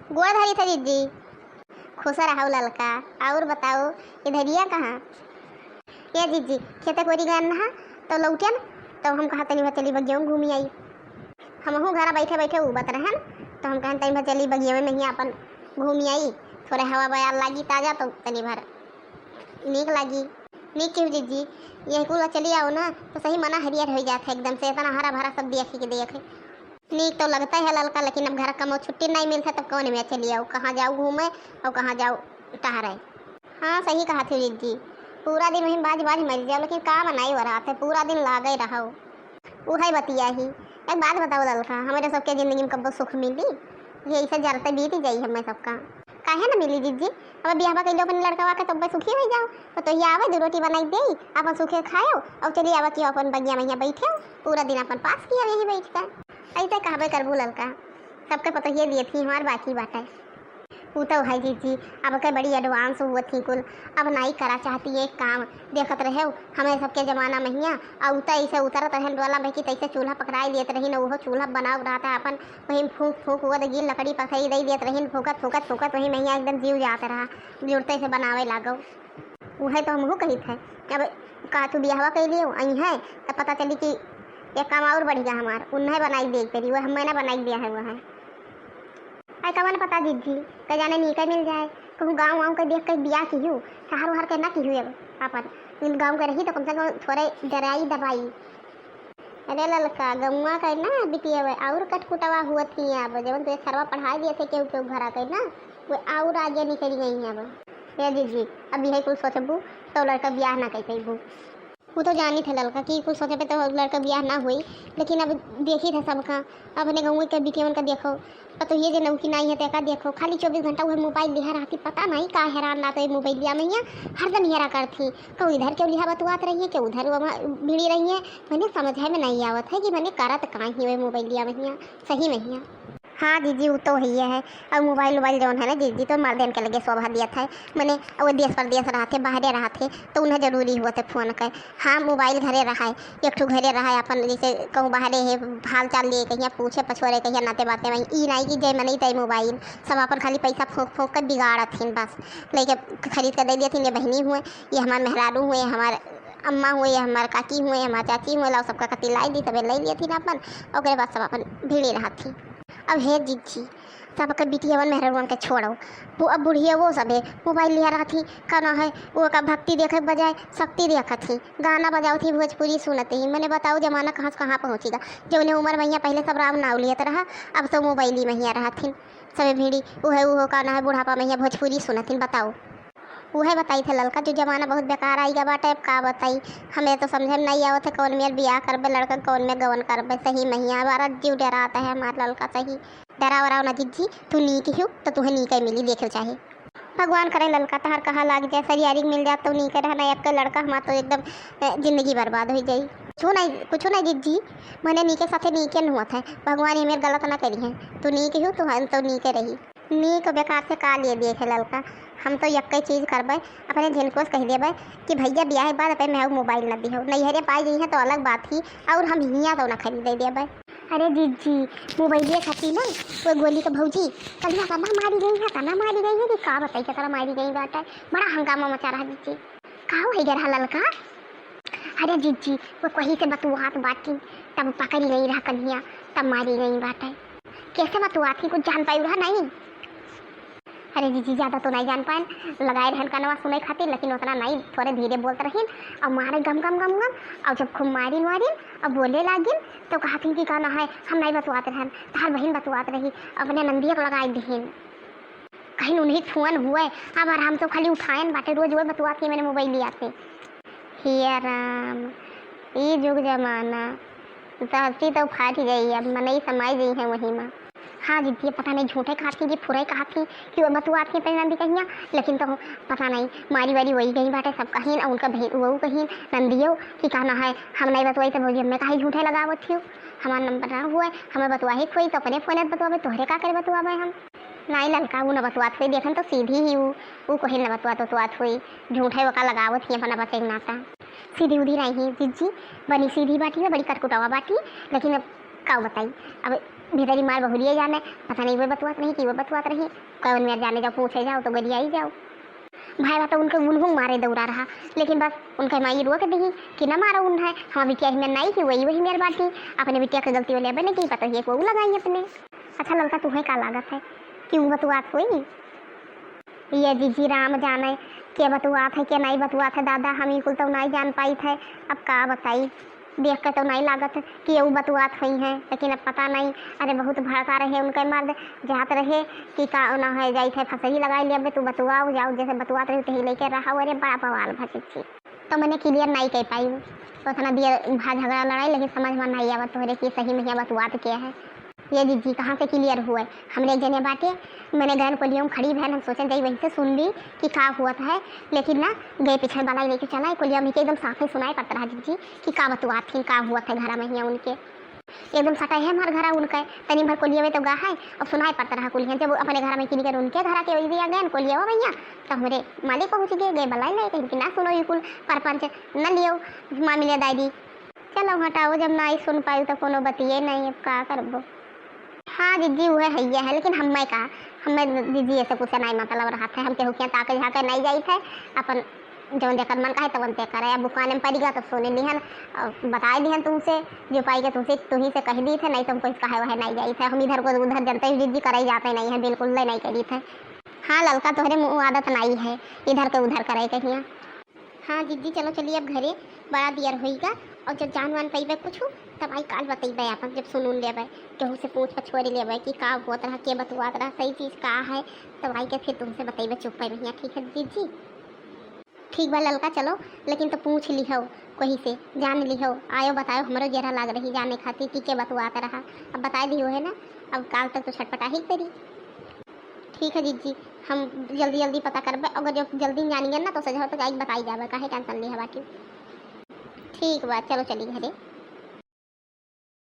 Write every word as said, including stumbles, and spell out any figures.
गोड़ धरी थे जीजी। खुश रहउ ललका। और बताओ, इधरिया कहाँ? ए जीजी, खेते कोरी गए ना, तो लौटे न, तो हम कहा तनी भर चली बगिया में घूमी आई। हमहू घरा बैठे बैठे उबत रहन, तो हम कहन तनी भर चली बगिया में ही अपन घूमी आई, थोड़े हवा बयार लागी ताजा, तो तनी भर नीक लागी। नीक केहू जीजी, यही कुल चली आओ ना, तो सही मना हरियर हो जात है एकदम से, इतना हरा भरा सब देख के देख। नीक तो लगता है ललका, लेकिन अब घर का मो छुट्टी नहीं मिलता, तब कौन में चली आओ, कहाँ जाओ घूमे और कहाँ जाओ टहरे। हाँ, सही कहा थी जीजी, पूरा दिन वहीं बाज बाज मर जाओ, लेकिन का बनाई हो रहा थे, पूरा दिन लागे रहो। उहे बतिया ही। एक बात बताओ ललका, हमारे सबके जिंदगी में कब्बो सुख मिली? ये इसे जरते बीत जाई हमें सबका। काहे न मिली जीजी? अब बियाहवा कइलो अपने लड़कवा के, तब्बे सुखी हो जाओ। पतोहिया आवे, दो रोटी बनाई देई, अपन सुखे खायो, और चली आवे कि अपन बगिया में यहाँ बैठे, पूरा दिन अपन पास किया यहीं बैठ के। ऐसे कहबे करबू ललका, सबके पतोहिए दिए थी, हमार बाकी बाटे। ऊ तो है जीजी, अब के बड़ी advance हुआ थी कुल, अब नाई करा चाहती एक काम। देखत रहे हमें सबके जमाना में हिया, आ ऊ तो ऐसे उतरत रहन डोला में कि तैसे चूल्हा पकड़ाई देत रही न, उहो चूल्हा बनाव रहा था अपन, वहीं फूंक फूंक वो दगी लकड़ी पकड़ी दे देत रही, फूकत फूकत फूकत वहीं महिया एकदम जीव जात रहा, जुड़ते से बनावे लागो। उहे तो हमहू कही थे, अब का तू बियाहवा कइली हो, आई है तो पता चली कि एक काम और बढ़िया हमार, उन्हें बनाई दे परी, वो हमें ना बनाई दिया है, वो है। आई कवन पता जीजी, के जाने नीके मिल जाए, कहूँ गाँव वाँव के देख के बियाह किहू, शहर उहर के ना किहू अब अपन, गाँव के रही तो कम से कम थोड़े डराई दबाई। अरे ललका, गौवा के ना बिटिया बे, और कटकुटवा हुआ थी अब, जवन तुझे सरवा पढ़ाई दिए थे केहू केहू घरा के ना, वो और आगे निकल गई हैं अब। ए जीजी, अब यही कुल सोचबू तो लड़का बियाह ना कर पैबू। वो तो जानी थे ललका कि कुल सोचे पे तो लड़का बियाह ना हुई, लेकिन अब देखी थे सबका, अपने गाँव के बिटियवन का देखो, पतोहिए जे नौकी नाई है, तेका देखो, खाली चौबीस घंटा वह मोबाइल लिहा रहती, पता नहीं का हैरान रहत है मोबाइलिया में, यहाँ हरदम हेरा करती, कहूँ इधर क्यों लिहा बतुआत रही है, क्यों उधर वहाँ भिड़ी रही है, मने समझे में नहीं आवत है कि मने करत का ही वह मोबाइलिया में हिया, सही में हिया। हाँ जीजी, वो तो है ही है। और मोबाइल वोबाइल जौन है ना जीजी, तो मर्दन के लगे शोभा दिया था, मने वो देश परदेश रहते, बाहरे रहते, तो उन्हें जरूरी हुआ थे फोन कर। हाँ, मोबाइल घरे रहा है, एक ठो घरे रहा है अपन, जैसे कहूँ बाहरे है, हाल चाल लिए कहिया पूछे पछोरे कहिया नाते बाते में, ई नहीं कि जय मनई तय मोबाइल, सब अपन खाली पैसा फूंक फूंक के बिगाड़त हिन बस। लेके खरीद के दे दिया थी, ये बहनी हुए, ये हमार मेहरारू हुए, हमार अम्मा हुए, ये हमार काकी हुए, हमार चाची हुए, लाओ सबका कति लाई दी, तबे ले लिए थी ना अपन, ओकरे बाद सब अपन भीड़े रहत थी। अब हे जीजी, सबके बिटियवन मेहररुअन के छोड़ो, वो अब बुढ़िया वो सबे मोबाइल लिया रहत ही, का ना है, वो का भक्ति देखे के बजाय शक्ति देखत ही, गाना बजावत ही, भोजपुरी सुनत ही। मने बताओ जमाना कहाँ से कहाँ पहुँचेगा। जौने उम्र में हिया पहले सब राम नाव लियत रहा, अब सब मोबाइल ही में हिया रहत ही। सबे भीड़ी उहे उहो का ना है, बुढ़ापा में हिया भोजपुरी सुनत ही, बताओ। उहे बताई थे ललका, जो जमाना बहुत बेकार आई गा बाटे, अब का बताई। हमें तो समझे में नहीं आवत है कौन में बियाह करबे लड़का, कौन में गवन करबे। सही में हिया हमारा जीव डरात है हमार ललका, सही। डराव डराव ना जीजी, तू नीक हियो तो तुहे नीके मिली, देखे चाहे। भगवान करे ललका तहार कहा लाग जाए, सरियारी मिल जात तो नीके रहना, एक लड़का हमार तो एकदम, ए, जिंदगी बर्बाद हो जाई। कुछ नहीं, कुछ नहीं जीजी, मने नीके साथे नीके न हुआ था, भगवान ये मेर गलत ना करी है, तू नीक हियो तो हम तो नीके रही। नीक बेकार से का लिए देखे ललका, हम तो यक्के चीज करबे, अपने झिनको से कह देबे कि भैया बियाह के बाद अपने मेहू मोबाइल न दिहो, नैहरे पाई गई है तो अलग बात ही, और हम हियाँ तो न खरीदे देबे। अरे जीजी, मोबाइलिया खाती ना, वो गोली के भौजी कलिया तना मारी गई है, तना मारी गई है कि का बताई, कितना मारी गई बाटे, बड़ा हंगामा मचा रहा जीजी। का हो गया रहा ललका? अरे जीजी, वो कहीं से बतुआत बाटी, तब पकड़ी गई रहा कलिया, तब मारी गई बाटे। कैसे बतुआत ही, कुछ जान पाई रहा नहीं? अरे जीजी, ज्यादा तो नहीं जान पाएन, लगाए रहन कनवा सुने खातिर, लेकिन उतना नहीं, थोड़े धीरे बोलत रहीन, और मारे गम गम गम गम, और जब खूब मारिन वारिन, और बोले लागिन, तो कहत हिन कि का ना है, हम नहीं बतुआत रहन, तहार बहिन बतुआत रही, अपने नंदिया को लगाए दिहिन। कहीं उन्हीं फोन हुए, अब आराम से खाली उठाएन बाटे, रोज वही बतुआत ही मेरे मोबाइल लिया से। हे राम, ई जुग जमाना, धरती तो फाट गई, अब मनई समाई गई है वही में। हाँ जीजी, पता नहीं झूठे कहत ही कि फुरे कहत ही कि वो बतुआत ही अपने नंदी कहिया, लेकिन तो पता नहीं मारी वारी वही गई बाटे सब कहीं, और उनका बहन वो कहीं नंदियो कि कहना है हम नहीं बतुआई तो भौजी हमें काहे झूठे लगावत हियो, हमार नंबर ना हुए, हमें बतुआही खोई तो अपने फोन बतुआवे, तोहरे का करे बतुआवे हम। नाई ललका, ऊ न बतुआत हुई, देखन तो सीधी ही ऊ, ऊ कोहिन न बतुआत, बतुआत हुई, झूठे ओका लगावत ही अपना बचे के नाता। सीधी उधी नहीं ही जीजी, बनी सीधी बाटी है, बड़ी कटकुटावा बाटी, लेकिन अब का बताई, अब भीतरी मार बहुरिये जाने, पता नहीं वे बतुआत रही कि वे बतुआत रही। कौन मेर जाने, जाओ पूछे जाओ तो गरियाई जाओ। भाई बा तो उनके उन्हों मारे दौड़ा रहा, लेकिन बस उनके माई रोक दी कि न मारो उन्हें, हम बिटिया ही में नहीं कि वही वही मेर बाटी, अपने बिटिया के गलती वाले बने की पता ही को लगाई अपने। अच्छा ललका, तुहे का लागत है कि उ बतुआत होई? ये जिज्जी राम जाने के बतुआत है, के नहीं बतुआत है दादा, हम ई कुल तो नहीं जान पाई थे। अब का बताई, देख के तो नहीं लागत कि ये उ बतुआत हुई हैं, लेकिन अब पता नहीं। अरे बहुत भड़का रहे उनके मर्द, जात रहे कि का ना है, जाई थे फसरी लगाई ले, अब तू बतुआओ जाओ, जैसे बतुआत रहे तही लेके रहा। अरे बड़ा बवाल भा जिज्जी, तो मैंने क्लियर नहीं कह पाई। तो उतना देर भा झगड़ा लड़ाई, लेकिन समझ में नहीं आवत तोहरे कि सही में यहाँ बतुआत क्या है। ये जिज्जी कहाँ से क्लियर हुए? हमरे एक जने बाटे, मैंने गैन कोलियों में खड़ी बहन, हम सोचन जाई वहीं से सुन ली कि का हुआ है, लेकिन ना गए पीछे वाला ही लेके चला है कोलिया में के एकदम साफ ही सुनाई पड़ता रहा जिज्जी कि का बतुआत थी, का हुआ है घरा में हिया उनके। एकदम सटा है हमार घरा उनके, तनी भर कोलिया में तो गा है, अब सुनाई पड़ता रहा कोलिया। जब अपने घरा में किनी कर उनके घरा के वही दिया गए कोलिया भैया, तो हमरे मालिक पहुँच गए, गए बलाई ले कहीं कि ना सुनो ये कुल परपंच, न लियो मामिले दाई दी। चलो हटाओ, जब नहीं सुन पाई तो कोनो बतिये नहीं, अब का करबो। हाँ जिज्जी, उहे हइये है, लेकिन हमें का, हमें जिज्जी ऐसे कुछ नहीं मतलब रहत है, हम केहू के ताके झाके नहीं जाइत है, अपन जौन जेकर मन कहे तवन ते करे। अब बुकाने में पड़ गया तो सुन लिहन और बताए दिहन तुमसे, जो पाई के तुमसे, तुही से कह दी थे, नहीं तो हम कुछ कहे वहे नहीं जाइत है। हम इधर को उधर जनते ही जिज्जी करे जाते नहीं है, बिल्कुल ले नहीं करी थे। हाँ ललका, तोहरे मुँह आदत नहीं है इधर के उधर करे के हिया। हाँ जिज्जी, चलो चलिए अब घरे, बड़ा दियर होइगा, और जब जान वान पइबे कुछ तब आई काल बतइबे अपन, जब सुन उन लेबे, केहू से पूछ पछोर लेबे कि का होत रहा, के बतुआत रहा, सही चीज का है, तब आई के फिर तुमसे बतइबे चुप्पे में हिया, ठीक है जिज्जी? ठीक बा ललका, चलो, लेकिन तो पूछ लिहो कोही से, जान लिहो, आयो बतायो, हमरो जेरा लाग रही जाने खातिर कि के बतुआत रहा। अब बताए दियो है ना, अब काल तक तो छटपटा ही करी। ठीक है जिज्जी, हम जल्दी जल्दी पता करबे, अगर जो जल्दी जानिए ना तो सजह तो जाई बताई जाबे, काहे टेंशन लिहे बाटी। ठीक बा, चलो चली घरे।